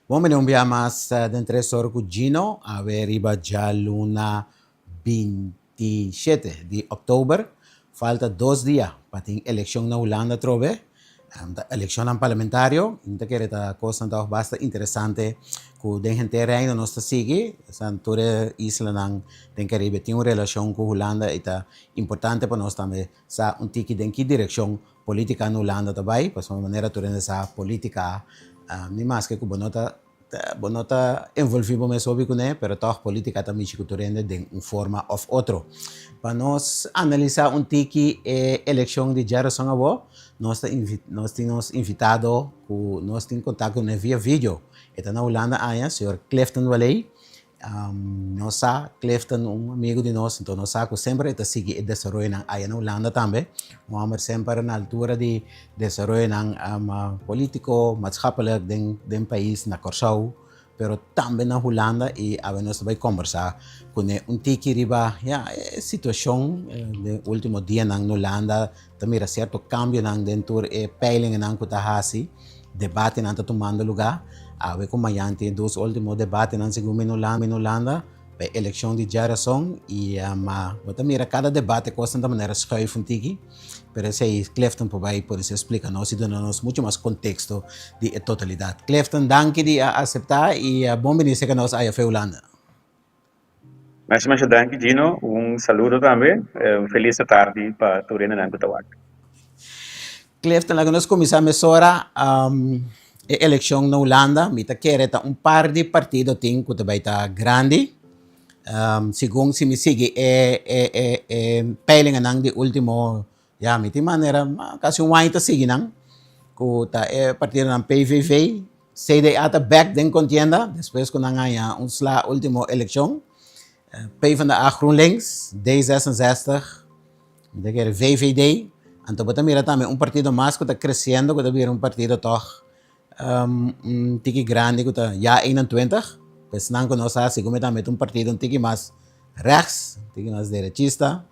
Bon bini un bia mas den Tres Ora ku Gino, awe riba djaluna 27 di òktober. Falta dos dia pa tin elekshon na Hulanda atrobe, ta elekshonnan parlamentario. Mi ta kere ta kosnan tòg basta interesante ku den henter Reino nos ta sigui. Esnan tur e islanan den Karibe tin un relashon ku Hulanda i ta importante pa nos tambe sa un tiki den ki direkshon Politica na Hulanda ta bay, pasobra manera tur hende sa politica ni maske cu bo no ta bo no ta envolvi bo mes hopi cune, pero tog politica ta mishi cu tur hende den un forma of otro. Pa nos analisa un tiki e eleccion di djarason awo, nos ta nos tin nos invitado cu nos tin contacto cune via video. E ta na Hulanda aña, señor Clifton Waley. Nos sa, Clifton un amigo di nos, enton nos sa ku semper e ta sigui e desaroyonan aya na Hulanda tambe. Un homber semper na altura di desaroyonan politico, maatschappelijk den den pais, na Kòrsou, pero tambe na Hulanda i awe nos ta bai kombersá kuné un tiki riba, ya, e situashon den ultimo dianan na Hulanda. Ta mira sierto kambionan den tur e peilingennan ku ta hasi, debatenan ta tumando lugá. Awe ku mañan tin e dos último debatenan segun mi na Hulanda pa e elekshon di djarason i ma bo ta mira kada debate kosnan ta manera schuif un tiki, pero esei Clifton por bai por splika nos i duna nos mucho mas konteksto di e totalidat. Clifton, danki di a aseptá i bon bini serka nos aya fe Hulanda. Masha masha danki Gino, un saludo tambe, un felis atardi pa tur hendenan ku ta wak. Clifton, laga nos kuminsá mesora e elekshon na Hulanda. Mi ta kere ta un par di partido tin ku ta bai ta grandi. Segun si mi sigui e e e e peilinganan di ultimo, ya mi tin manera kasi un aña ta sigui nan, ku ta e partidonan PVV, CDA ta bek den kontienda despues ku nan haña un sla ultimo elekshon. PvdA, GroenLinks, D66, mi ta kere VVD. Anto bo ta mira tambe un partido mas ku ta kresiendo ku ta bira un partido tòg un tiki grandi ku ta ya 21. Pues nan ku nos a hasi ku tambe ta un partido un tiki mas rechts, un tiki mas derechista.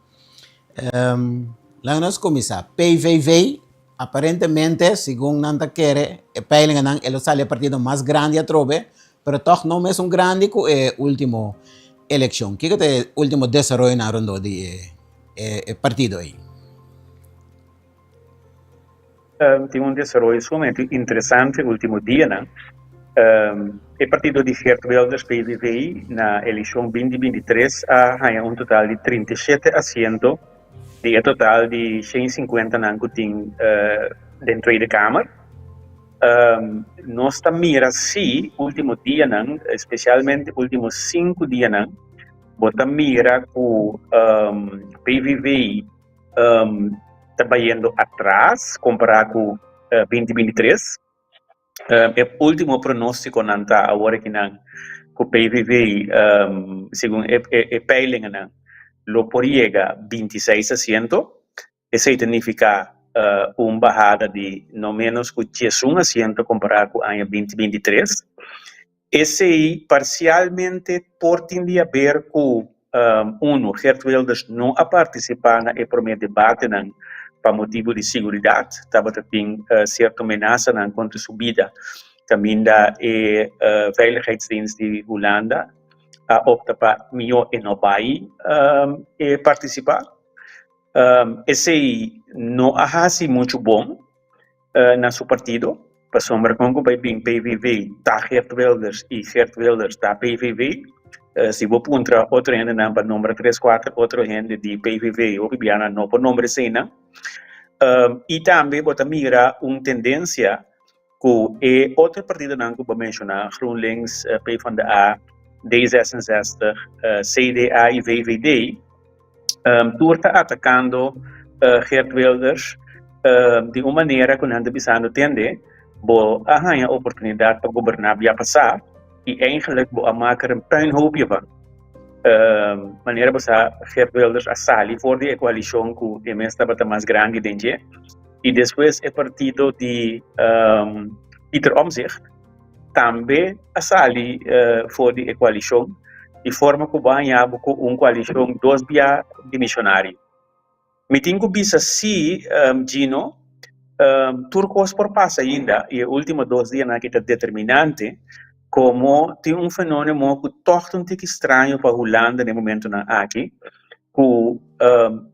Laga nos kuminsá. PVV. Aparentemente, segun nan ta kere, e peilinganan e lo sali e partido mas grandi atrobe, pero tòg no mesun grandi ku e último elekshon. Kiko ta e último desaroyonan rondó di e partido ei? Tin un desaroyo sumamente interesante último dianan. E partido di Geert Wilders, PVV, na elekshon binti binti tres a haña un total di 37 asiento. Di e total di shen i sinkuenta nan ku tin den Tweede Kamer, nos ta mira si último dianan, espesialmente último sinku dianan, bo ta mira ku PVV ta bayendo atras kompará ku 2023. E ultimo pronóstikonan ta awor akinan ku PVV segun e peilingennan lo por yega 26 asiento. Esei ta nifiká un bahada di no ménos ku 11 asiento kompará ku aña 2023. Esei parsialmente por tin di haber ku, unu, Geert Wilders no a partisipá na e promé debatenan pa motibu di siguridat, tabata tin sierto menasanan kontra su bida kaminda e Veiligheidsdienst di Hulanda a opta pa mihó e no bai e partisipá. Esei no a hasi muchu bon na su partido, pasobra kon ku bai bin PVV ta Geert Wilders i Geert Wilders ta PVV. Si bo puntra otro hendenan pa nombra tres kuater otro hende di PVV hopi bia nan no por nombra eseinan. I tambe bo ta mira un tendensia ku e otro partidonan ku bo menshoná, GroenLinks, PvdA, D66, CDA i VVD, Tur ta atakando Geert Wilders di un manera ku nan ta bisando, Tende, bo a haña oportunidat pa goberná bia pasá i eigenlik bo a maka er un puinhoopje van. Manera bo sa, Geert Wilders a sali for di e koalishon ku e mes tabata mas grandi den dje i despues e partido di Pieter Omtzigt tambe a sali for di e koalishon di forma ku bo a haña bo ku un koalishon dos bia dimishonario. Mi tin ku bisa si, Gino, tur kos por pasa ainda i e ultimo dos dianan aki ta determinante. Komo tin un fenónemo ku tòg ta un tiki straño pa Hulanda den e momentunan aki, ku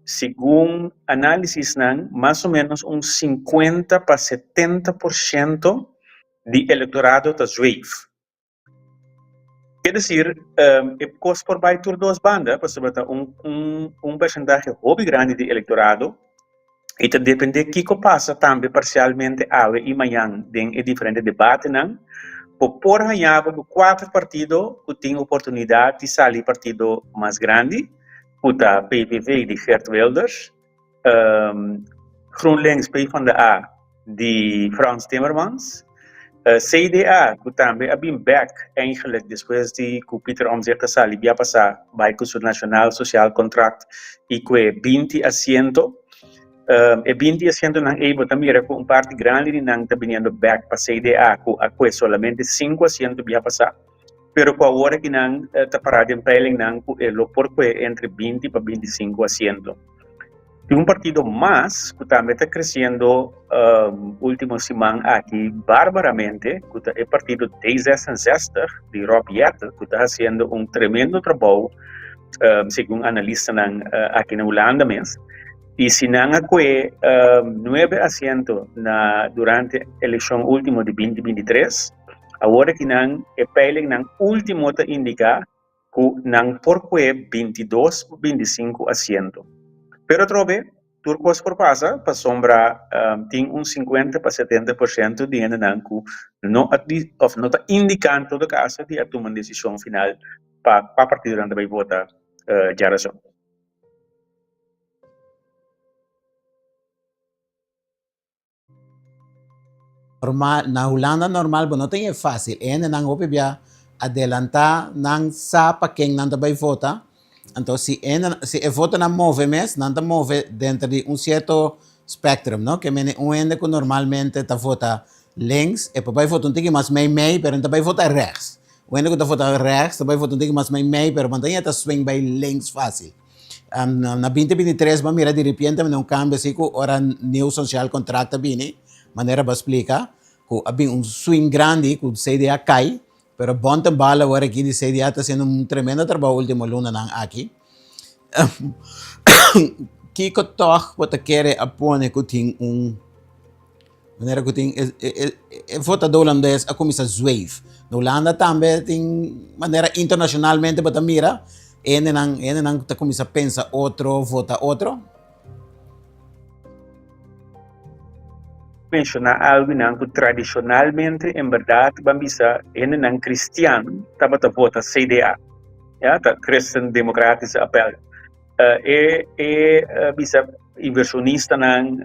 segun análisisnan mas o ménos un sinkuenta pa setenta por shento di elektorado ta zweef. Ke desir, e kos por bai tur dos banda, pasobra ta un un persentahe hopi grandi di elektorado i ta depende kiko pasa tambe parsialmente awe i mañan den e diferente debatenan. Bo por haña bo ku kuater partido ku tin oportunidat di sali partido mas grandi, ku ta PVV di Geert Wilders, GroenLinks PvdA di Frans Timmermans, CDA ku tambe a bin bek eigenlijk despues di ku Pieter Omtzigt a sali bia pasá bai ku su Nationaal Sociaal Contract i ku e binti asiento. E binti asientonan ei bo ta mira ku un parti grandi di nan ta biniendo bek pa CDA ku a kue solamente sinku asiento bia pasá. Pero ku awor aki nan ta pará den peilingnan ku e lo por kue entre binti pa 25 asiento. Tin un partido mas ku tambe ta kresiendo último siman aki barbaramente, ku ta e partido D66 di Rob Jetten, ku ta hasiendo un tremendo trabou segun analistanan aki na Hulanda mes. I si nan a kue nuebe asiento na durante elekshon último di binti 23, Awor aki nan e peilingnan ultimo ta indica cu nan por cue 22 o 25 asiento. Pero atrobe tur cos por pasa pasobra tin un 50 pa 70 por ciento di hendenan cu no a of no ta indica en todo caso di a tuma un decision final pa cua partido nan ta bay vota djarason. Normal, na Hulanda normal bo no tin e fácil. E hendenan hopi bia adelantá nan sa pa ken nan ta bai vota. Anto si e si e votonan move mes, nan ta move denter di un sierto spectrum, no? Ke mene un hende ku normalmente ta vota links, e por bai vota un tiki mas mei mei, pero e no ta bai vota rechts. Un hende ku ta vota rechts ta bai vota un tiki mas mei mei, pero bo no ta yeta swing bai links fácil. Na 2023 bo a mira diripiente un cambio asi cu ora Nieuw Sociaal Contract a bini, manera bo a splica, cu a bin un swing grandi cu CDA cay, pero Bontenbal awor aki di CDA ta haciendo un tremendo trabou ultimo lunanan aki. Kico tog bo ta kere a pone cu tin un. Manera ku tin e e e votadó hulandes a kuminsá zweef. Na Hulanda tambe tin manera internashonalmente bo ta mira e hendenan e hendenan ta kuminsá pensa otro, vota otro. Menshoná algunan ku tradishonalmente en bèrdat ban bisa hendenan kristian tabata vota CDA, ya, ta Christen Democratische Appèl. E e bisa invershonistanan,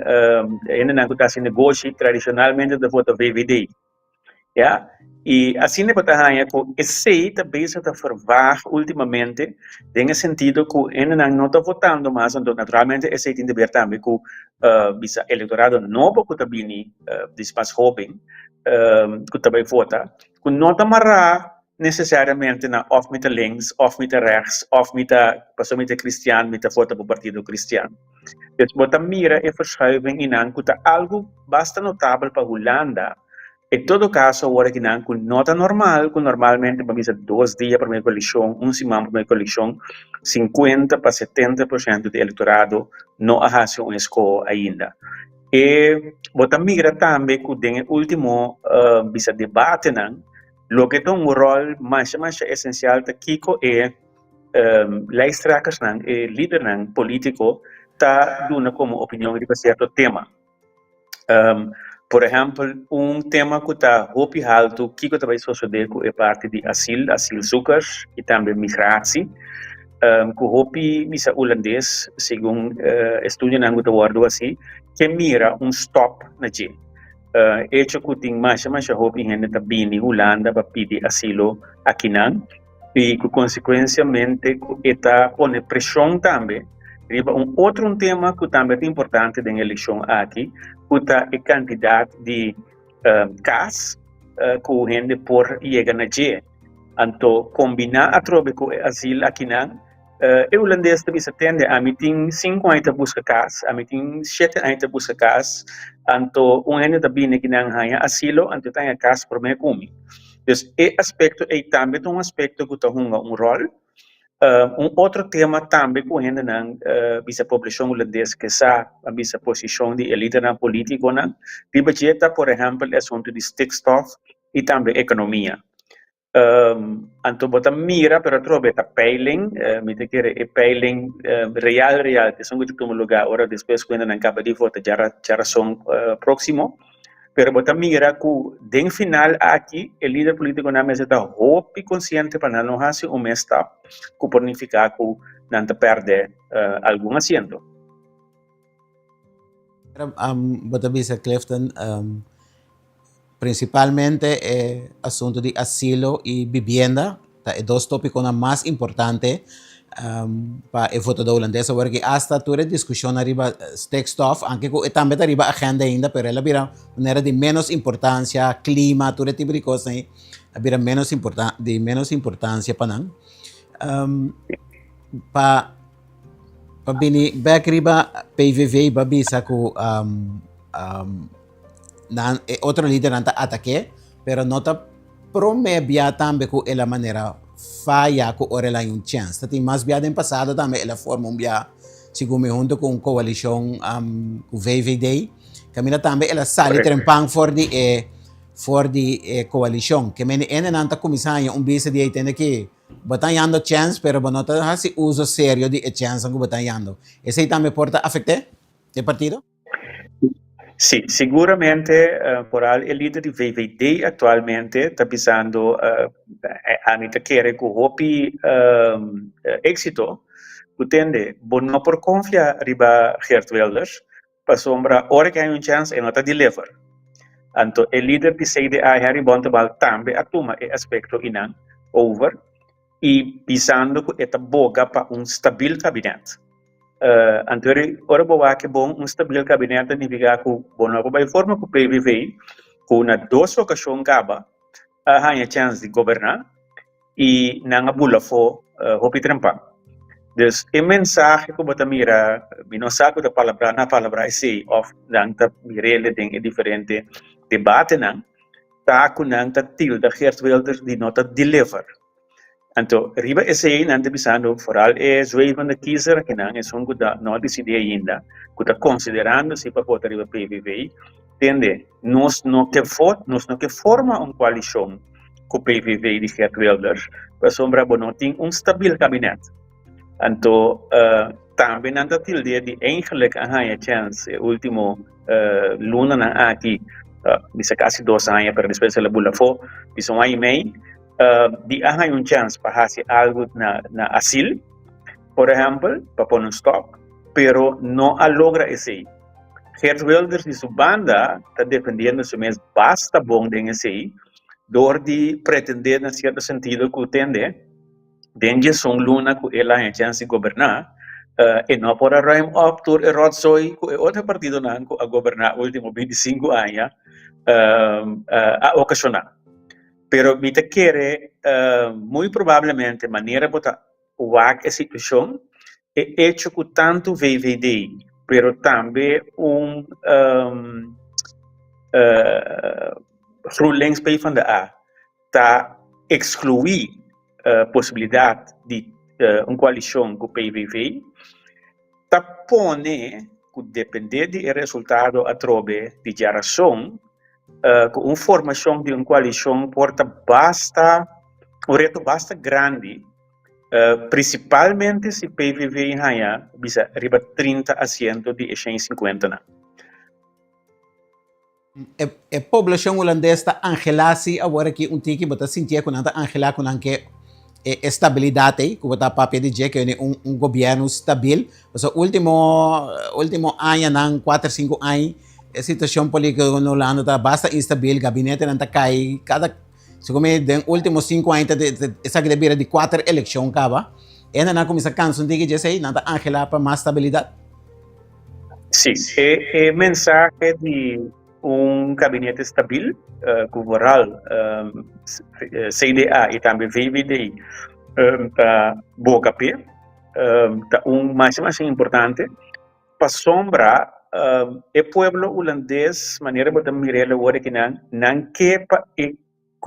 hendenan ku ta hasi negoshi tradishonalmente ta vota VVD. Ya, i asina bo ta haña ku esei ta bezig ta vervaag ultimamente den e sentido ku hendenan no ta votando mas, anto naturalmente esei tin deber tambe ku bisa elektorado nobo ku ta bini, dis mas hoben ku ta bai vota, ku no ta mará necesariamente na of mi ta links of mi ta rechts of mi ta pasobra mi ta cristian mi ta vota pa partido cristian. Dus bo ta mira e verschuiving einan cu ta algo basta notabel pa Hulanda. En todo caso awor akinan cu no ta normal cu normalmente bo bisa dos dia prome cu eleccion, un siman prome cu eleccion, 50 pa 70 por ciento di electorado no a haci un escoho ainda. E bo ta mira tambe cu den e ultimo bisa debatenan Loke ta un ròl masha masha esensial ta kiko e lijsttrekkersnan, e lidernan polítiko ta duna komo opinion riba sierto tema. Por ehèmpel, un tema ku ta hopi haltu, kiko ta bai sosodé ku e parti di asil, asielzoekers i tambe migratie, ku hopi bisa hulandes, segun estudionan ku ta wòrdu hasi, ke mira un stòp na dje. Echo ku tin masha masha hopi hende ta bini Hulanda pa pidi asilo akinan i ku konsekuensiamente ku e ta pone preshon tambe riba un otro un tema ku tambe ta importante den elekshon aki ku ta e kantidat di kas ku hende por yega na dje. Anto kombiná atrobe ku e asil akinan E hulandes ta bisa, Tende, ami tin sinku aña ta buska kas, ami tin shete aña ta buska kas, anto un hende ta bini aki nan haña asilo, anto e ta haña kas promé ku mi. Dus e aspekto ei tambe ta un aspekto ku ta hunga un ròl. Un otro tema tambe ku hendenan bisa poblashon hulandes ke sa a bisa posishon di e lidernan polítikonan riba dje ta por ehèmpel e asuntu di stikstof i tambe ekonomia. Anto bo ta mira pero atrobe ta peiling, mi ta kere e peiling real real esun ku ta tuma luga ora despues ku hendenan kaba di vota djarason próksimo. Pero bo ta mira ku den final aki e lider politikonan mester ta hopi konsiente pa nan no hasi un misstap ku por nifiká ku nan ta pèrdè algun asiento. Bo ta bisa Clifton, prinsipalmente e asuntu di asilo i bibienda ta e dos tópikonan mas importante pa e votadó hulandes awor aki. Asta tur e diskushonnan riba stikstof, anke ku e tambe ta riba agenda ainda, pero el a bira manera di ménos importansia, klima, tur e tipo di kosnan ei a bira ménos di ménos importansia pa nan. Pa pa bini bèk riba PVV bo a bisa ku nan e otro lidernan ta atak'é, pero no ta promé bia tambe ku el a manera faya ku ora el a haña un chèns. Ta tin mas bia den pasado tambe el a forma un bia segun mi hunto ku un koalishon ku VVD kaminda tambe el a sali trempan for di e for di e koalishon. Ke mende hendenan ta kuminsá haña un bista di ei tende ki bo ta hañando chèns pero bo no ta hasi uso serio di e chènsnan ku bo ta hañando. Esei tambe por ta afekt'é e partido? Sí, siguramente foral e lider di VVD actualmente ta bisando ami ta kere cu hopi exito cu tende bo no por confia riba Geert Wilders pasobra ora cu hay un chance e no ta deliver. Anto e lider di CDA Harry Bontebal tambe a tuma e aspecto inan over y bisando cu e ta boga pa un stabil kabinet. Anto ora bo wak e bon, un stabil kabinet ta nifiká ku bo no por bai forma ku PVV ku na dos okashon kaba a haña chèns di goberná i nan a bula afó hopi trempan. Dus e mensahe ku bo ta mira, mi no sa ku ta palabrá na palabrá esei òf nan ta mir'el den e diferente debatenan, ta ku nan ta tilda Geert Wilders di no ta deliver. Anto riba esei nan ta bisando foral e zwevende kiezer akinan, esun ku ta no a disidí ainda, ku ta konsiderando si pa vota riba PVV, tende, nos no ke vot, nos no ke forma un koalishon ku PVV di Geert Wilders, pasobra bo no tin un stabil kabinet. Anto tambe nan ta tilde di eigenlijk a haña chèns e último lunanan aki, bisa kasi dos aña, pero despues el a bula afó, bisa un aña i mei, di a haña un chèns pa hasi algu na na asil, por ehèmpel, pa pone un stòp, pero no a logra esei. Geert Wilders di su banda ta defendiendo su mes basta bon den esei dor di pretendé na sierto sentido ku tende den diesun luna ku el a haña chèns di goberná e no por a ruim op tur e ròtzooi ku e otro partidonan ku a goberná último bintisinku aña a okashoná. Pero mi ta kere muy probablemente manera bo ta wak e situacion, e hecho cu tanto VVD pero tambe un GroenLinks PvdA ta exclui posibilidad di un coalicion cu PVV, ta pone cu depende di e resultado atrobe di djarason cu un formacion di un coalicion por ta basta, un reto basta grandi, principalmente si PVV haña bisa riba 30 asiento di e shen y cincuenta nan. E poblacion hulandes ta angelá si awor aki un tiki bo ta sintié ku nan ta angelá ku nan ke e estabilidat ei ku bo ta papia di dje ke un un gobièrnu stabil pasobra ultimo ultimo añanan kuater sinku aña e situashon polítiko na Hulanda ta basta instabil gabinetenan ta kai kada segun mi den ultimo sinku aña ta esaki ta bira di kuater elekshon kaba e nan a kuminsá kansa un tiki dje esei nan ta angelá pa mas stabilidat. Sí, e e mensahe di un gabinete stabil ku vooral CDA i tambe VVD ta boga p'e ta un masha masha importante pasobra e pueblo hulandes manera bo ta mir'el awor aki nan, nan ke pa e.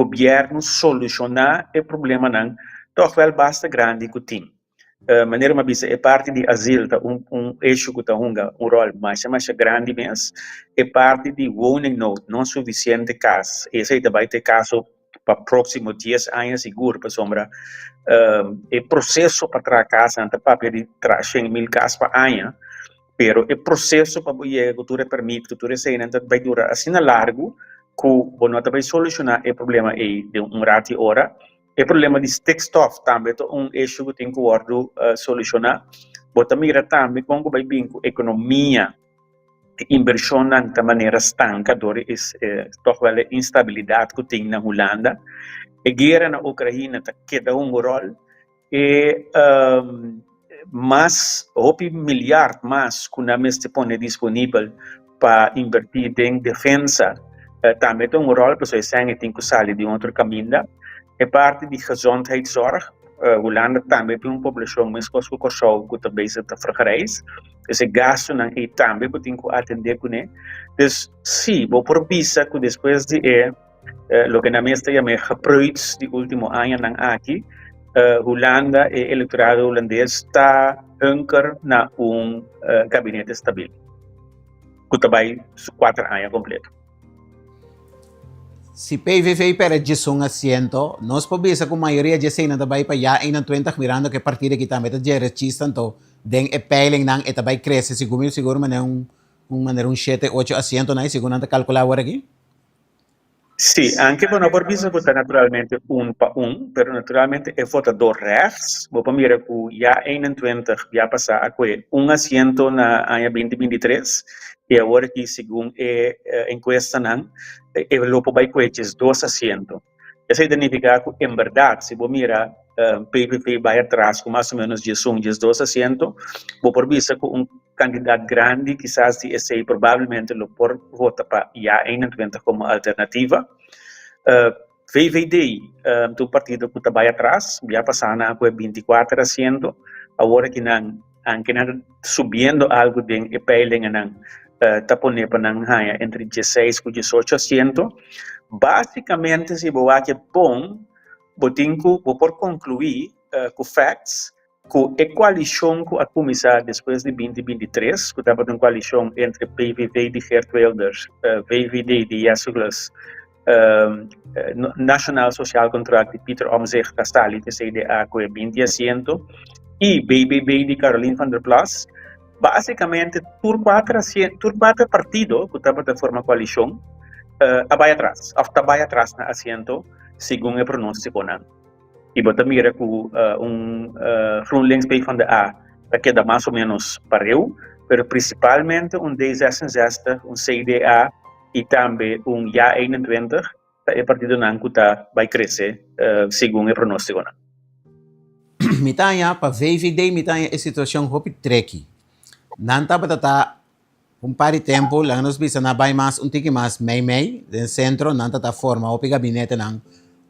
gobièrnu solushoná e problemanan tòg wèl basta grandi ku tin. Manera mi a bisa e parti di azil ta un un issue ku ta hunga un ròl masha masha grandi mes. E parti di woningnood, no sufisiente kas, esei ta bai ta e kaso pa próksimo dies aña sigur pasobra e proseso pa traha kas nan ta papia di traha 100.000 kas pa aña pero e proseso pa bo yega ku tur e permit ku tur eseinan ta bai dura asina largu ku bo no ta bai solushoná e problema ei den un rati ora. E problema di stikstof tambe ta un issue ku tin ku wòrdu solushoná. Bo ta mira tambe kon ku bai bin ku ekonomia. E invershonnan ta manera stanka dor di e tòg wèl e instabilidat ku tin na Hulanda. E guera na Ukraina ta keda hunga ròl. E mas hopi milyard mas ku nan mester pone disponibel pa invertí den defensa tambe ta hunga ròl pasobra esei e tin ku sali di un otro kaminda. E parti di gezondheidszorg, Hulanda tambe tin un poblashon meskos ku Kòrsou ku ta bezig ta vergrijs. Dus e gastunan ei tambe bo tin ku atendé kuné. Dus sí, bo por bisa ku despues di e loke nan mes ta yama e gepreuts di último añanan aki, Hulanda, e elektorado hulandes ta hunker na un gabinete stabil ku ta bai su kuater aña kompleto. Si PVV perde djesun asiento, nos por bisa ku mayoria dje eseinan ta bai pa ya 21 mirando ku e partido aki tambe ta dje rechista anto den e peilingnan e ta bai krese sigur mi sigur manera un un manera un shete ocho asientonan ei segun nan ta kalkulá awor aki. Sí, anke bo no por bisa ku ta naturalmente un pa un, pero naturalmente e votador rechts, bo por mira ku ya 21 bia pasá a kue un asiento na aña 2023 i awor aki segun e enkuestanan e lo por bai kue 12 asiento. Esei ta nifiká ku en bèrdat si bo mira PVV bai atras ku mas o ménos 11, 12 asiento, bo por bisa ku un kandidat grandi kisas di esei probablemente lo por vota pa ya 21 komo alternativa. VVD ta un partido ku ta bai atras, ya pasá nan a kohe 24 asiento, awor aki nan anke nan ta subiendo algu den e peilingennan ta pone pa nan haña entre 16 ku 18 asiento. Básikamente si bo wak e bon bo tin ku bo por konkluí ku facts Ku e koalishon ku a kuminsá despues di 2023, ku tabata un koalishon entre PVV di Geert Wilders, VVD di Yeşilgöz, Nationaal Sociaal Contract di Pieter Omtzigt ta sali di CDA ku e 20 asiento i BBB di Caroline van der Plas, básikamente tur kuater tur kuater partido ku tabata forma koalishon a bai atras òf ta bai atras na asiento segun e pronóstikonan. I bo ta mira ku un GroenLinks PvdA ta keda mas o ménos pareu, pero prinsipalmente un D66, un CDA i tambe un JA21 ta e partidonan ku ta bai krese segun e pronóstikonan. Mi ta haña pa VVD mi ta haña e situashon hopi treki. Nan tabata ta Un par di tempu, laga nos bisa nan a bai mas un tiki mas mei mei den sentro, nan ta ta forma hopi gabinetenan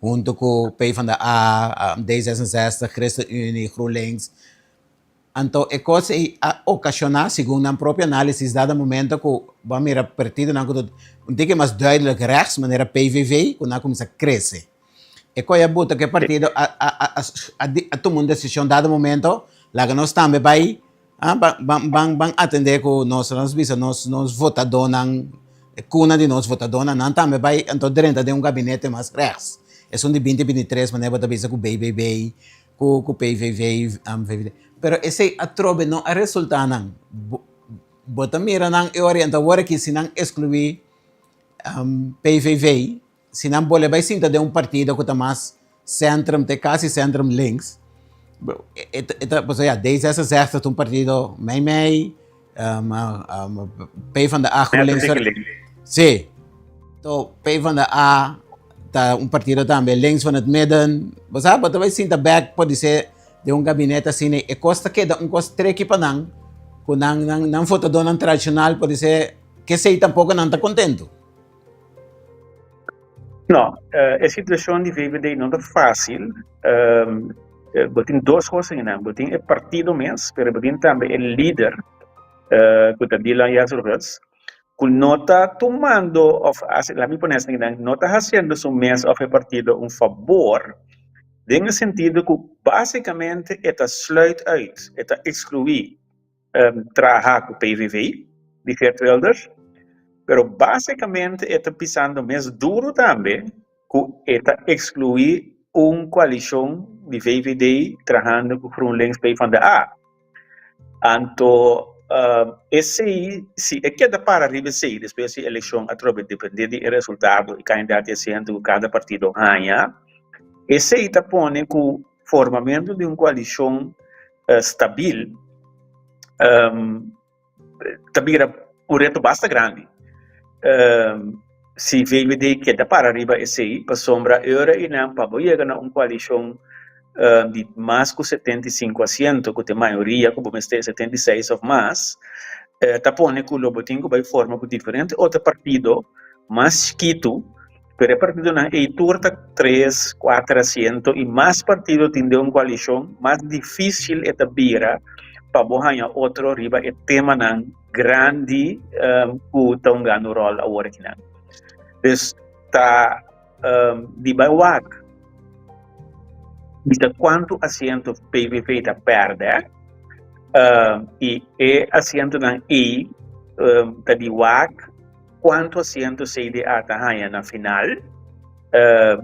huntu ku PvdA, D66, ChristenUnie, GroenLinks. Anto e kos ei a okashoná, segun nan propio análisis, dado momento ku bo a mira partidonan ku ta un tiki mas duidelijk rechts, manera PVV, ku nan a kuminsá krese. E kos ei a buta ku e partido a a a tuma un desishon dado momento, laga nos tambe bai Ah, ban, ban, ban, ban atendé ku nos, nos bisa nos, nos votadónan, e kuna di nos votadónan, nan tambe bai anto drenta den un gabinete mas rechts. Esun di binti binti tres manera bo ta bisa ku BBB, ku, ku PVV, VVD. Pero esei atrobe no a resultá nan. Bo, bo ta mira nan e ora ei, anto awor aki si nan eskluí PVV, Si nan bole bai sinta den un partido ku ta mas centrum te kasi centrum links, e ta, pasobra ya, D66 ta un partido mei mei, PvdA, GroenLinks, sí, to PvdA ta un partido tambe links van het midden, bo sa, bo ta bai sinta bek podisé den un gabinete asina, e kos ta keda un kos treki pa nan, ku nan nan votadónan tradishonal podisé kesei tampoko nan ta kontentu. No, e situacion di VVD no ta facil. Bo tin dos cos einan. Bo tin e partido mes, pero bo tin tambe e lider, cu ta Dylan Yesilgöz, ku no ta tumando òf laat mi pone asina nan no ta hasiendo su mes òf e partido un fabor den e sentido ku básikamente e ta sluit uit, e ta ekskluí traha ku PVV di Geert Wilders, pero básikamente e ta pisando mes duru tambe ku e ta ekskluí un koalishon di VVD trahando ku GroenLinks PvdA. Anto esei si e keda para riba esei despues di elekshon atrobe depende di e resultado i kandidat di asiento ku kada partido haña, esei ta pone ku formamentu di un koalishon stabil ta bira un reto basta grandi. Si VVD keda para riba esei, pasobra e ora einan pa bo yega na un koalishon di mas ku 75 asiento, ku ta e mayoria ku bo mester 76 òf mas, ta pone ku lo bo tin ku bai forma ku diferente otro partido mas chikitu. Pero e partidonan ei tur ta tres, kuater asiento i mas partido tin den un koalishon, mas difísil e ta bira pa bo haña otro riba e temanan grandi ku ta hungando ròl awor akinan. Dus ta di bai wak bisa kuantu asiento PVV ta pèrdè i e asientonan ei ta di wak. Kuantu asiento CDA ta haña na final?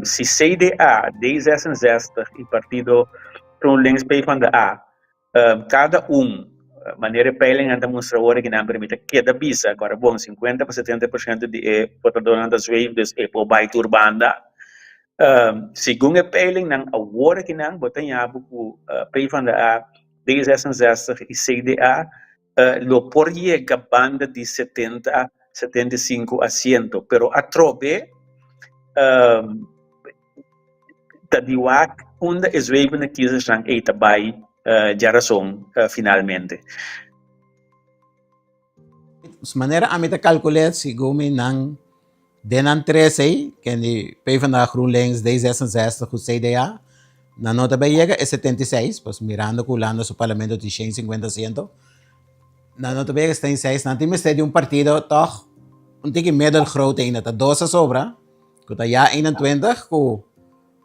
Si CDA, D66 i partido GroenLinks PvdA kada un, manera e peilingnan ta mustra awor aki nan, pero mi ta keda bisa ku ora bon sinkuenta pa setenta por shento di e votadónan ta zweef, dus e por bai tur banda. Segun e peilingnan awor aki nan bo ta haña bo ku PvdA, D66 i CDA Lo por yega banda di setenta, 75 asiento, pero atrobe ta di wak unda e zwevende kiezersnan ei ta bai djarason finalmente. Manera ami ta kalkul'é, segun mi nan Den nan tres ei, ken di PvdA, GroenLinks, D66 ku CDA, nan no ta bay yega e 76, pues mirando ku Hulanda su parlamento tin 150 asiento, nan no ta bay yega e 76, nan tin mester di un partido tòg un tiki middelgroot ainda, ta dos a sobra, ku ta ya 21 ku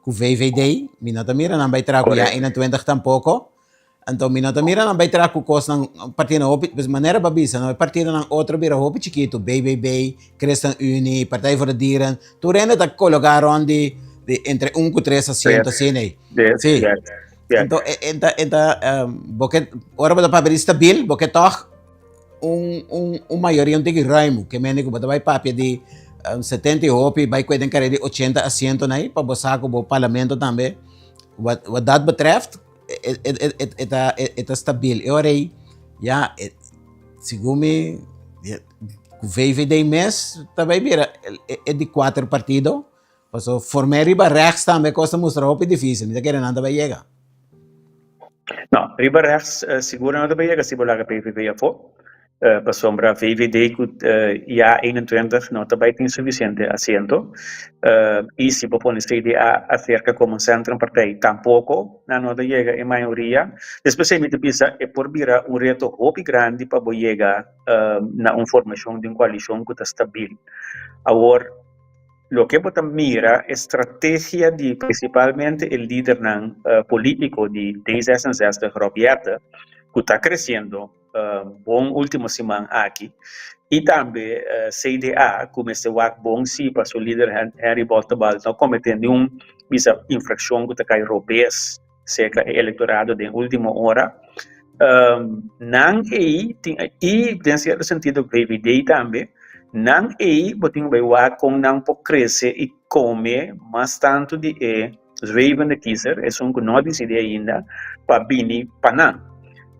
ku VVD, mi no ta mira nan bay traha ku ya 21 tampoko. Anto mi no ta mira nan bai traha ku kosnan partidonan hopi, pues manera bo a bisa no, e partidonan otro bira hopi chikitu, BBB, Christen Unie, Partij voor de Dieren, tur hende ta koloká rònt di di entre un ku tres asiento asina ei. Sí. Anto e e ta e ta bo ke ora bo ta papia di stabil bo ke tòg un un un mayoria un tiki ruim ke mende ku bo ta bai papia di 70 i hopi bai kue den kare di 80 asientonan ei pa bo sa ku bo parlamento tambe wat wat dat betreft E ta stabil. E ora ei, ya, segun mi, ku VVD mes ta bai bira e di kuater partido. Paso form'é riba rechts tambe kos ta mustra hopi difisil. Mi ta kere nan ta bai yega. No, riba rechts sigur nan no ta bai yega si bo laga PVV afó. Pasobra VVD ku ya 21 no ta bai tin sufisiente asiento i si bo pone CDA aserka komo centrumpartij tampoko nan no ta yega e mayoria. Despues mi ta bisa e por bira un reto hopi grandi pa bo yega na un formashon di un koalishon ku ta stabil. Awor loke bo ta mira e strategia di prinsipalmente e lidernan politiko di D66 Rob Jetten ku ta kresiendo bon ultimo siman aki y tambe CDA cu mester wak bon si pa su lider Henry Boltebal no comete niun bisa infraccion cu ta cay robes cerca e electorado den ultimo ora. Nan ey tin y den cierto sentido VVD tambe nan ey bo tin bay wak con nan por crece y come mas tanto di e Zwevende kiezer, esun ku no a disidí ainda, pa bini pa nan.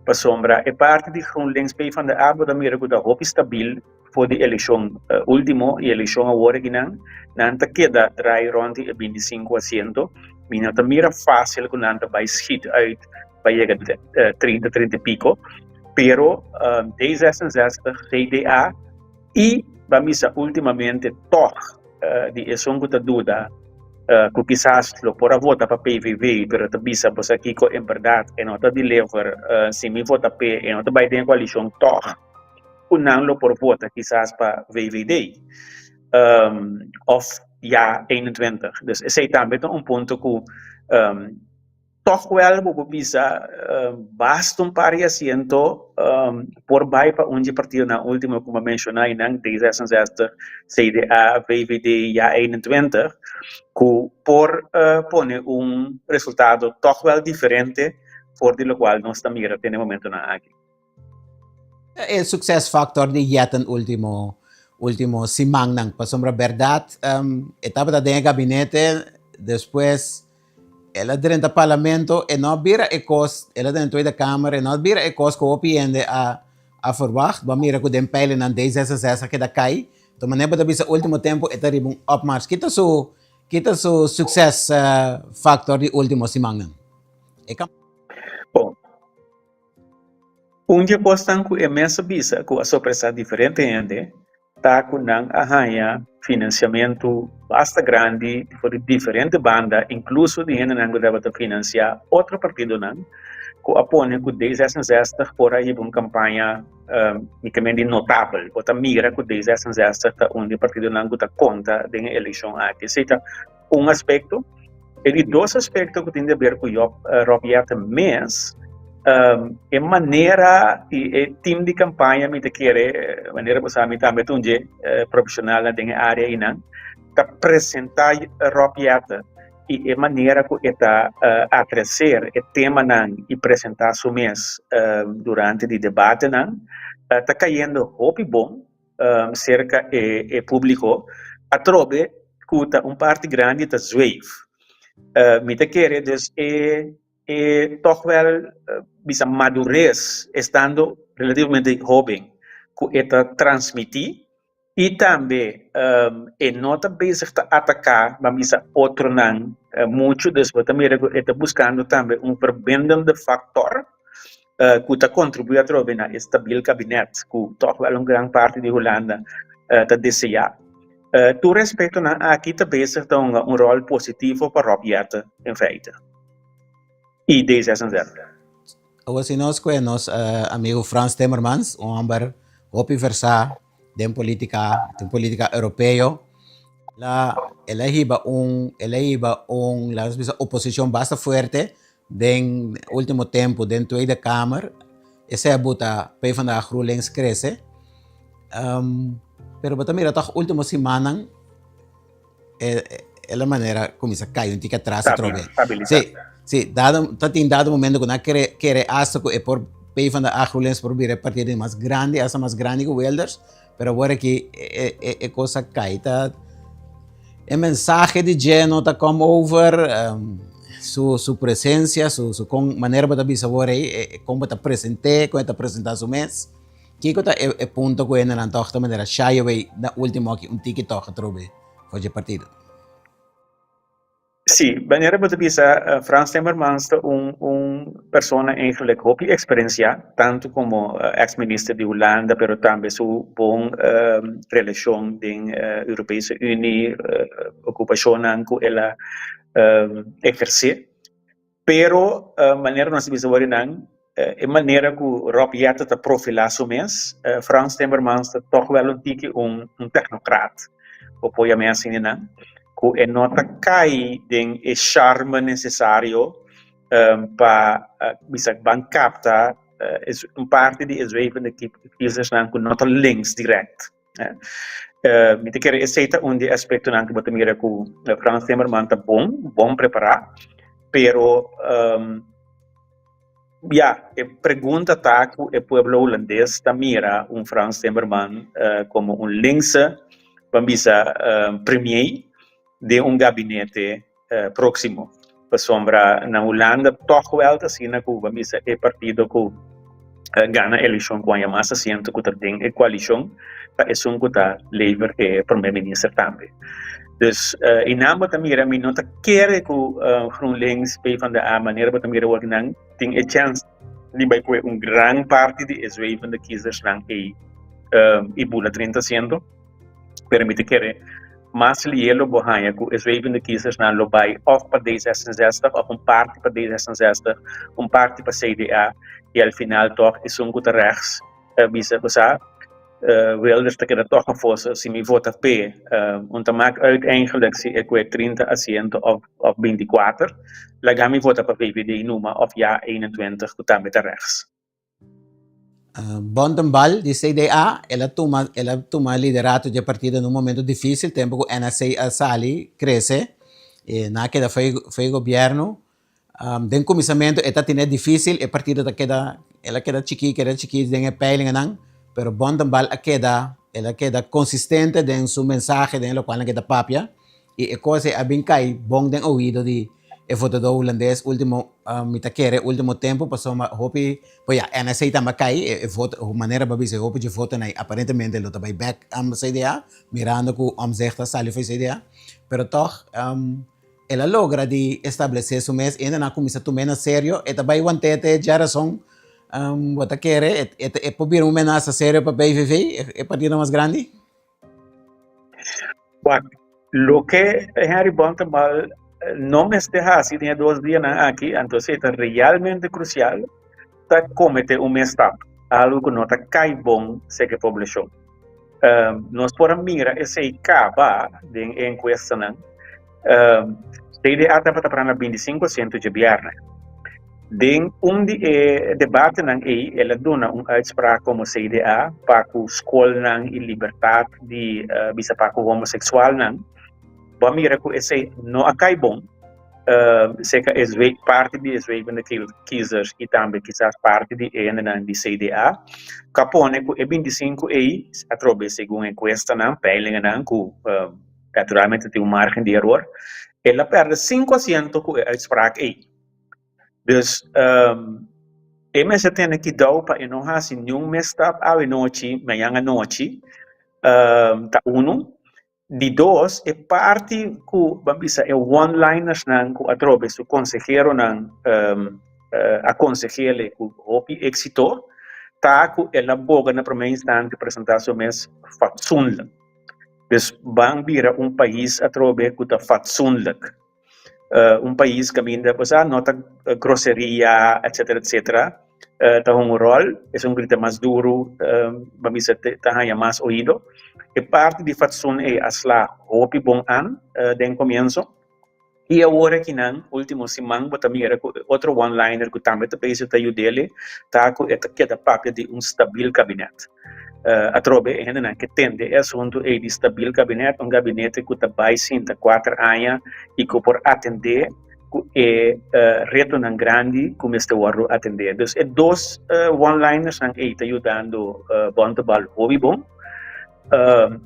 Pasobra e parti di GroenLinks PvdA bo ta mira ku ta hopi stabil for di elekshon último i elekshon awor akinan, nan ta keda drai rònt di e 25 asiento. Mi no ta mira fásil ku nan ta bai schiet uit pa yega 30, 30 i piko. Pero D66, CDA i bo a misa últimamente tòg di esun ku ta duda ku kisas lo por a vota pa PVV pero ta bisa bo sa kiko en berdad e no ta deliver si mi vota p'e e no ta bai den e koalishon tòg. ku nan lo por vota kisas pa VVD òf Ja 21. Dus esei tambe ta un punto ku tòg wèl bo por bisa basta un par di asiento por bai pa un dje partidonan último ku mi a menshoná einan, D66, CDA, VVD, Ja 21, ku por pone un resultado tòg wèl diferente for di lokual nos ta mira te na e momentonan aki. E succes factor di Jetten ultimo ultimo simannan pasobra berdad e tabata den e gabinete despues el a drenta parlamento e no a bira e cos el a drenta Tweede Kamer e no a bira e cos cu hopi hende a a verwacht bo a mira cu den peilennan D66 a keda cay to manera bo ta bisa ultimo tempo e ta riba un opmars kita su kita su succes factor di ultimo simannan e Bon. Un di e kosnan ku e mes a bisa ku a sorpresá diferente hende ta ku nan a haña finansiamentu basta grandi for di diferente banda, inkluso di hendenan ku tabata finansiá otro partidonan, ku a pone ku D66 por a hiba un kampaña únikamente notabel. Bo ta mira ku D66 ta un di e partidonan ku ta konta den e elekshon aki. Esei ta un aspekto. E di dos aspekto ku tin di aber ku Job Rob Jetten mes, e manera di e tim di kampaña mi ta kere, manera bo sa mi tambe ta un dje profeshonalnan den e área einan, ta presentá Rob Jetten i e manera ku e ta atreser e temanan i presentá su mes durante di debatenan ta kayendo hopi bon. Serka e públiko atrobe ku ta un parti grandi ta zweef. Mi ta kere dus e e tòg wèl bisa madures estando relativamente hóben ku e ta transmití i tambe e no ta bezig ta ataká ban bisa otronan muchu dus bo ta mira ku e ta buskando tambe un verbindende faktor. Ku ta kontribuí atrobe na e stabil kabinet ku tòg wèl un gran parti di Hulanda ta deseá. Tur aspektonan aki ta bezig ta hunga un ròl positivo pa Rob Jetten in feite i D66. Awor si nos kue nos amigu Frans Timmermans, un hòmber hopi versá den politica, den politica europeo, el a el a hiba un el a hiba un laga nos bisa oposicion basta fuerte Den ultimo tempu den Tweede Kamer esei a buta PvdA GroenLinks krese. Pero bo ta mira tòg ultimo simannan e la manera kuminsá kai un tiki atras atrobe. Sí, sí, dado ta tin dado momento ku nan a kere kere asta ku e por PvdA GroenLinks por bira e partido di mas grandi, asta mas grandi ku Wilders. Pero awor aki e, e, e kos a kai. Ta, e mensahe di dje no ta come over. Um, su, su presencia, su, su con, manera bo ta bisa awor ei, e, e kon bo ta present'é, kon e ta presentá su mes. Kiko ta e, e punto ku hendenan tòg ta manera shy away na último aki un tiki tòg atrobe for dje partido? Sí, manera bo ta bisa, Frans Timmermans ta un un persona eigenlijk hopi eksperensiá, tantu komo eks minister di Hulanda, pero tambe su bon relashon den Europese Unie, okupashonnan ku el a ehersé. Pero manera nos a bisa wor nan, e manera ku Rob Jetten ta profilá su mes, Frans Timmermans ta tòg wèl un tiki un tèknokrat, bo por yam'é asina nan, ku e no ta kai den e sharme nesesario pa bisa ban kapta un parti di e zwevende kiezersnan ku no ta links dirèkt. Mi ta kere esei ta un di e aspektonan ku bo ta mira ku Frans Timmerman ta bon, bon prepará, pero ya, e pregunta ta ku e pueblo hulandes ta mira un Frans Timmerman komo un linkse, ban bisa premier den un gabinete próksimo. Pasobra na Hulanda tòg wèl ta asina ku bo a bisa e partido ku gana elekshon ku haña mas asiento ku ta den e koalishon ta esun ku ta lever e prome minister tambe. Dus i nan bo ta mira mi no ta kere ku GroenLinks, PvdA manera bo ta mira awor nan tin e chèns di bai kohe un gran parti di e zwevende kiezersnan ei i bula 30 asiento. Pero mi ta kere mas lié lo bo haña ku e zwevende kiezersnan lo bai òf pa D66 òf un parti pa D66, un parti pa CDA i al final tòg esun ku ta rechts ta bisa ku sa. Wilders ta keda tòg afó, so si mi vota p'e, un ta mak uit eigenlijk si e kue 30 asiento òf òf 24, laga mi vota pa VVD numa òf ja 21 ku tambe ta rechts. Bontenbal di CDA, el a tuma el a tuma liderato dje partido na un momento difícil, tempu ku NSC a sali krese i nan a keda fo'i fo'i gobièrnu. Den kuminsamentu e ta tene difícil, e partido ta keda el a keda chikí keda chikí den e peilinganan, pero Bontenbal a keda el a keda konsistente den su mensahe den lokual nan ke ta papia i e kos ei a bin kai bon den oido di e votadó hulandes ultimo mi ta kere ultimo tempu pasobra hopi bo ya NSC tambe a kai e voto manera bo a bisa hopi dje votonan ei aparentemente lo ta bai bek CDA mirando ku Omtzigt a sali for CDA pero tòg el a logra di establesé su mes i nan a kuminsá tum'é na serio e ta bai want'é te djarason bo ta kere e por bira un menasa serio pa PVV e partido mas grandi? Wak, loke Henry Bontenbal no mester hasi den e dos dianan aki, anto esei ta realmente krusial, ta kometé un misstap, algu ku no ta kai bon serka e poblashon. Nos por a mira esei kaba den e enkuestanan. CDA tabata para na 25 asiento djabièrnè. Den un di e debatenan ei el a duna un uitspraak komo CDA pa ku skolnan i libertat di bisa pa ku homoseksualnan. Bo a mira ku esei no a kai bon serka e parti di e zwevende kiezers i tambe kisas parti di e hendenan di CDA ku a pone ku e 25 ei atrobe segun enkuestanan, peilinganan ku Naturalmente tin un margen di eror. El a perde sinku asiento ku e uitspraak ei. Dus e mester tene kidou pa e no hasi niun misstap awe nochi, mañan anochi, ta unu. Di dos, e parti ku ban bisa e one-linersnan ku atrobe su konseheronan a konseh'el ku hopi éksito, ta ku el a boga na promé instante presentá su mes fatsoenlik. Dus ban bira un pais atrobe ku ta fatsoenlik. Un pais kaminda bo sa no ta groseria etcetera etcetera ta hunga un ròl, esun grita mas duru ban bisa ta haña mas oido. E parti di fatsoen ei a sla hopi bon an den komienso. I awor akinan, ultimo siman, bo ta mira ku e otro one-liner ku tambe ta bezig ta yud'el ta ku e ta keda papia di un stabil kabinet. Atrobe e hendenan ke tende e asuntu ei di stabil kabinet, un gabinete ku ta bai sinta kuater aña i ku por atendé ku e retonan grandi ku mester wòrdu atendé. Dus e dos one-linersnan ei ta yudando Bontebal hopi bon.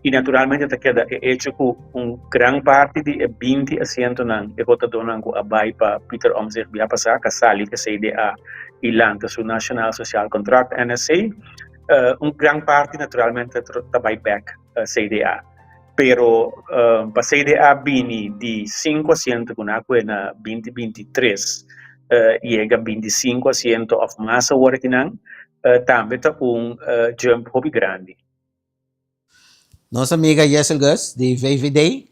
I naturalmente ta keda e echo ku un gran parti di e 20 asientonan e votadónan ku a bai pa Pieter Omtzigt bia pasá ka sali e CDA i lanta su Nationaal Sociaal Contract, NSC, un gran parti naturalmente ta bai bèk CDA. Pero pa CDA bini di sinku asiento ku nan a kue na 2023 yega 25 asiento òf mas awor akinan tambe ta un jump hopi grandi. Nos amiga Yesel Gus di VVD,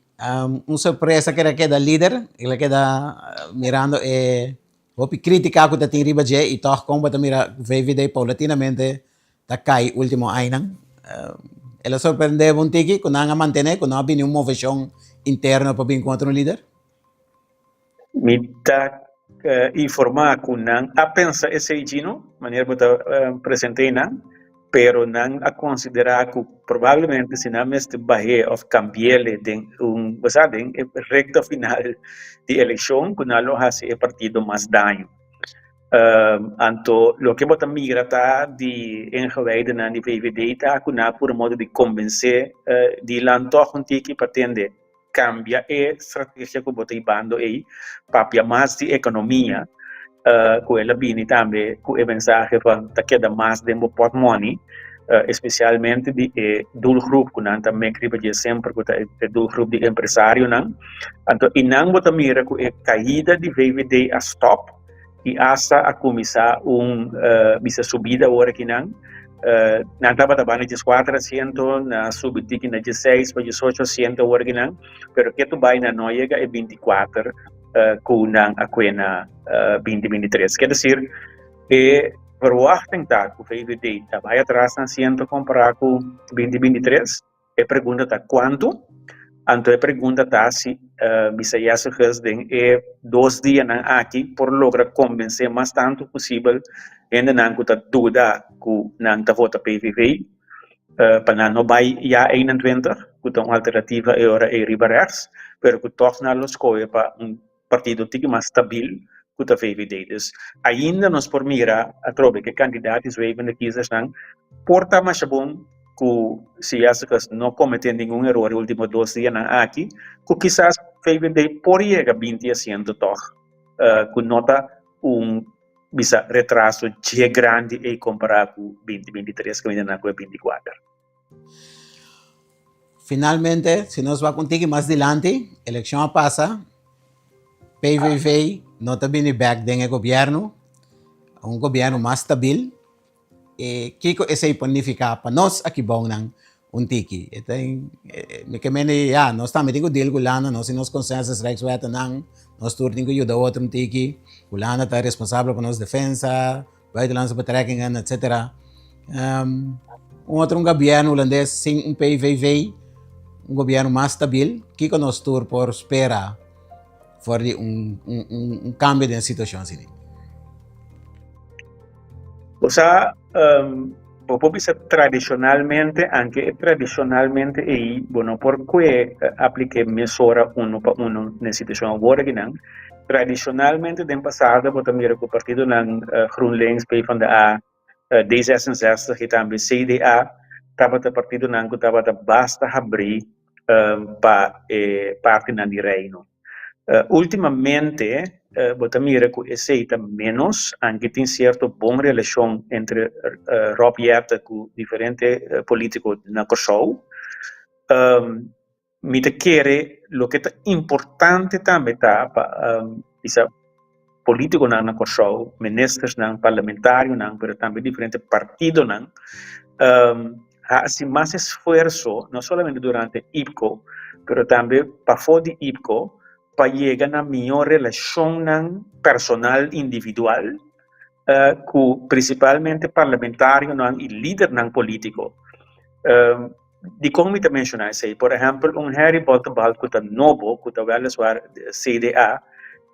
un sorpresa ku el a keda lider, el a keda mirando e hopi kritika ku ta tin riba dje i tòg kon bo ta mira VVD paulatinamente ta kai ultimo añanan. El a sorprende bo un tiki ku nan a mantene, ku no a bini un moveshon interno pa bin ku otro lider? Mi ta informá ku nan a pensa esei Gino, manera bo ta present'é nan, pero nan a konsiderá ku probablemente si nan mester bah'é òf kambi'é den un, bo sa, den e rekta final di elekshon ku nan lo hasi e partido mas daño. Anto loke bo ta mira ta di ingewijdennan di VVD ta ku nan a puru modo di kombensé Dylan tòg un tiki pa tende. Cambia e strategia cu bo ta hibando ey, papia mas di economia, cu el a bini tambe cu e mensahe van ta keda mas den bo portmoney, especialmente di e doelgroep cu nan ta mek riba dje semper cu ta e doelgroep di empresarionan. Anto eynan bo ta mira cu e caida di VVD a stop. I asta a kuminsá un bisa subida awor akinan. Nan tabata banda 14 asiento, nan a subi tiki na 16 pa 18 asiento awor akinan, pero ketu bai nan no a yega e 24 ku nan a kue na 2023. Ker desir, e Verwachting ta ku VVD ta bai atras na asiento kompará ku binti binti tres. E pregunta ta kuantu? Anto e pregunta ta si Misa Yeseges den e dos dianan aki por logra kombensé mas tantu posibel hendenan ku ta duda ku nan ta vota PVV pa nan no bai ya 21, ku ta un alternativa e ora ei riba rechts, pero ku tòg nan lo skohe pa un partido tiki mas stabil ku ta VVD. Dus ainda nos por mira atrobe ku e kandidat di zwevende kiezersnan por ta masha bon ku si Jessicus no komete ningun eror e ultimo dos dianan aki, ku kisas VVD por yega 20 asiento tòg, ku no ta un bisa retraso dje grandi ei kompará ku 2023 kaminda nan ku e 24. Finalmente, si nos wak un tiki mas dilanti, elekshon a pasa, PVV no ta bini bek den e gobièrnu, un gobièrnu mas stabil. E kiko esei por nifiká pa nos aki bounan un tiki? E ta mi ke mende ya, nos tambe tin ku deal ku Hulanda, nos tin nos consensus rijkswettennan, nos tur tin ku yuda otro un tiki. Hulanda ta responsabel pa nos defensa, buitenlandse betrekkingen, etcetera. Un otro un gobierno hulandes sin un PVV, un gobierno mas stabil, kiko nos tur por spera for di un, un, un, un cambio den situacion asina? Bo sa, um, bo por bisa tradicionalmente, anke e tradicionalmente ei bo no por kue apliké mesora uno pa uno den situacion awor akinan. Tradicionalmente den pasado bo ta mira ku partidonan GroenLinks, PvdA, D66 i tambe CDA tabata partidonan ku tabata basta habrí pa e partinan di Reino. Ultimamente bo ta mira ku esei ta ménos, anke tin sierto bon relashon entre Rob Jetten ku diferente polítiko na Kòrsou. Mi ta kere loke ta importante tambe ta pa bisa politiconan na Kòrsou, ministersnan, parlamentarionan, pero tambe diferente partidonan hasi mas esfuerso, no solamente durante IPKO, pero tambe pafó di IPKO, pa yega na mihó relashonnan personal individual ku prinsipalmente parlamentarionan i lidernan polítiko. Dikon mi ta menshoná esei? Por ehèmpel, un Harry Bottenbal ku ta nobo, ku ta wèliswaar CDA,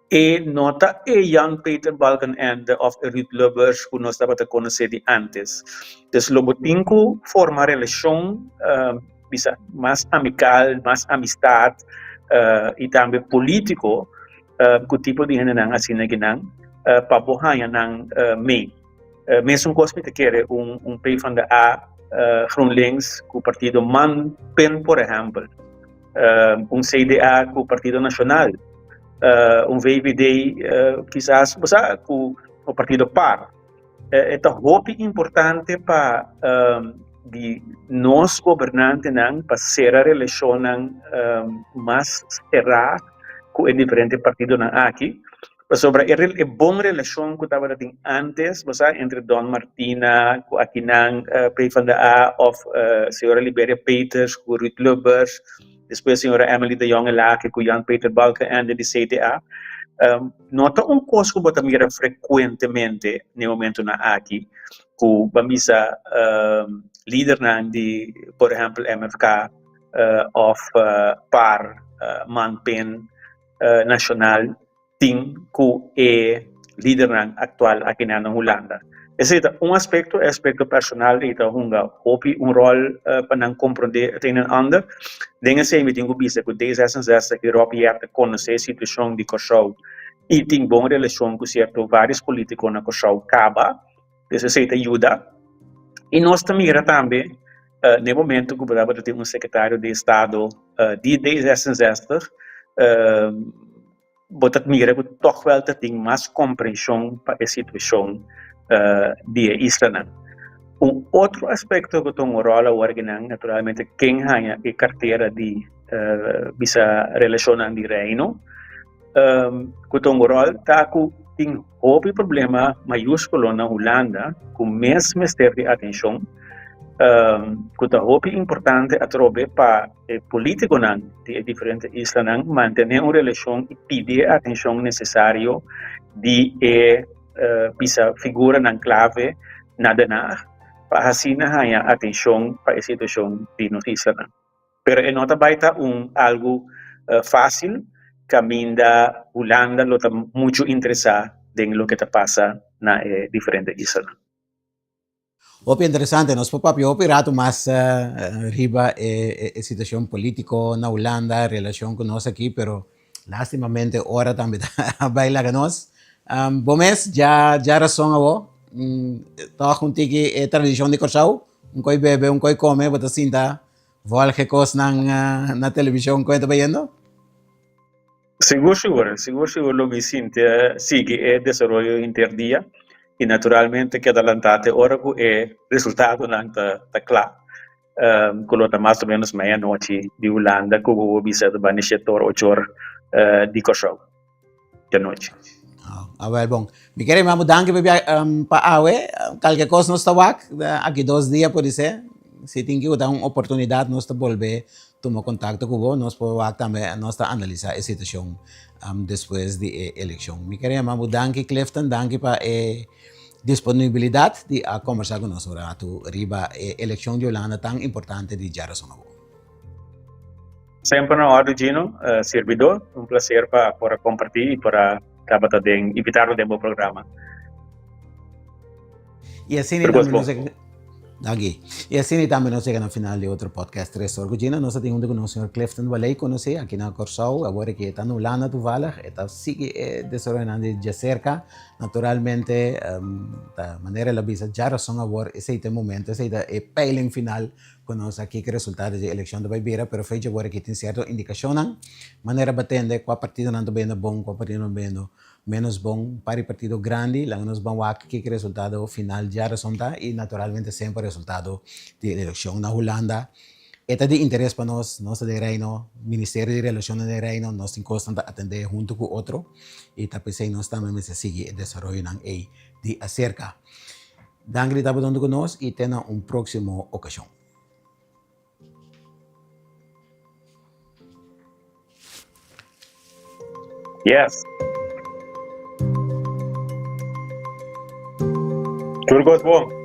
e no ta e Jan Peter Balkenende òf e Ruud Lubbers ku nos tabata konosé di ántes. Dus lo bo tin ku forma relashon bisa mas amikal, mas amistat i tambe polítiko ku tipo di hendenan asina kinan pa bo haña nan mee. Mesun kos mi ta kere un PvdA, GroenLinks ku partido man pen por ehèmpel, un CDA ku Partido Nashonal, un VVD kisas bo sa ku partido par. E ta hopi importante pa di nos gobernantenan pa sera relashonnan mas será ku e diferente partidonan aki. Pasobra e e bon relashon ku tabata tin ántes, bo sa, entre Don Martina ku akinan PvdA òf señora Liberia Peters ku Ruud Lubbers, despues señora Emily de Jong Elhage ku Jan Peter Balkenende di CDA, no ta un kos ku bo ta mira frekuentemente na e momentunan aki ku ban bisa lidernan di por ehèmpel MFK òf par, Man-Pen. Nashonal tin ku e lidernan aktual akinan na Hulanda. Esei ta un aspekto, e aspekto personal ei ta hunga hopi un ròl pa nan komprondé het een en ander. Den esei mi tin ku bisa ku D66 i Rob Jetten konosé e situashon di Kòrsou i tin bon relashon ku sierto vários polítiko na Kòrsou kaba, dus esei ta yuda. I nos ta mira tambe Na e momento ku bo tabata tin un sekretario di estado di D66, bo ta mira ku tòg wèl ta tin mas komprenshon pa e situashon di e islanan. Un otro aspekto ku ta un ròl awor akinan, naturalmente ken haña e kartera di bisa relashonnan di Reino, Ku ta un ròl ta ku tin hopi problema mayúskulo na Hulanda ku mes mester di atenshon, ku ta hopi importante atrobe pa e polítikonan di e diferente islanan mantené un relashon i pidi e atenshon nesesario di e. bisa figuranan klave na Den Haag pa asina haña atenshon pa e situashon di nos islanan. Pero e no ta bai ta un algu fásil kaminda Hulanda lo ta muchu interesá den loke ta pasa na e diferente islanan. Hopi interesante, nos por papia hopi rato mas riba e situacion politico na Hulanda, relacion cu nos aki, pero lastimamente ora tambe ta bay laga nos. Bo mes dja dja rason awo, tog un tiki e tradicion di Corsou, un coi bebe, un coi come, bo ta sinta volg e cosnan na television con e ta bayendo? Sigur sigur, sigur sigur lo mi sinti sigui e desaroyo henter dia i naturalmente keda lantá te ora ku e resultadonan ta ta kla, ku lo ta mas o ménos meianochi di Hulanda ku bo bisa ta bani shete or ocho or di Kòrsou djanochi. Awel bon, mi kere manda bo danki pabia pa awe, kalke kos nos ta wak aki dos dia podisé, si tin ki ta un oportunidat nos ta bolbe Tuma kontakto ku bo, nos por wak tambe, nos ta analisá e situashon despues di e elekshon. Mi kere yama bo danki Clifton, danki pa e disponibilidat di a kombersá ku nos un ratu riba e elekshon di Hulanda tan importante di djarason awor. Semper na òrdu Gino, sirbidó, un plaser pa por a kompartí i por a tabata den invitá bo den bo programa. Y asina tambe nos Danki. Y asina tambe nos yega na final di otro podcast Tres Or cu Gina. Nos a tin hunto cu nos señor Clifton Waley conoci aki na Corsou. Awor cu e ta na Hulanda toevallig. E ta sigui e desaroyonan di djacerca. Naturalmente, ta manera el a bisa djarason awor esey ta e momento, esey ta e peiling final cu nos a kiko resultado di e eleccion ta bay bira. Pero fecha awor aki tin cierto indicacionnan. Manera batende cua partidonan ta bayendo bon, cua partidonan ta bayendo Menos bon pa di partido grandi, laga nos ban wak kiko resultado final djarason ta y naturalmente semper resultado di eleccion na Hulanda e ta di interes pa nos, nos ta den Reino, Ministerio di Relacionnan den Reino, nos tin cosnan ta atende hunto cu otro y ta pesey nos tambe mester sigui e desaroyonan ey di acerca. Danki di tabata hunto cu nos y te na un proximo ocasion. Yes. Tur kos bon.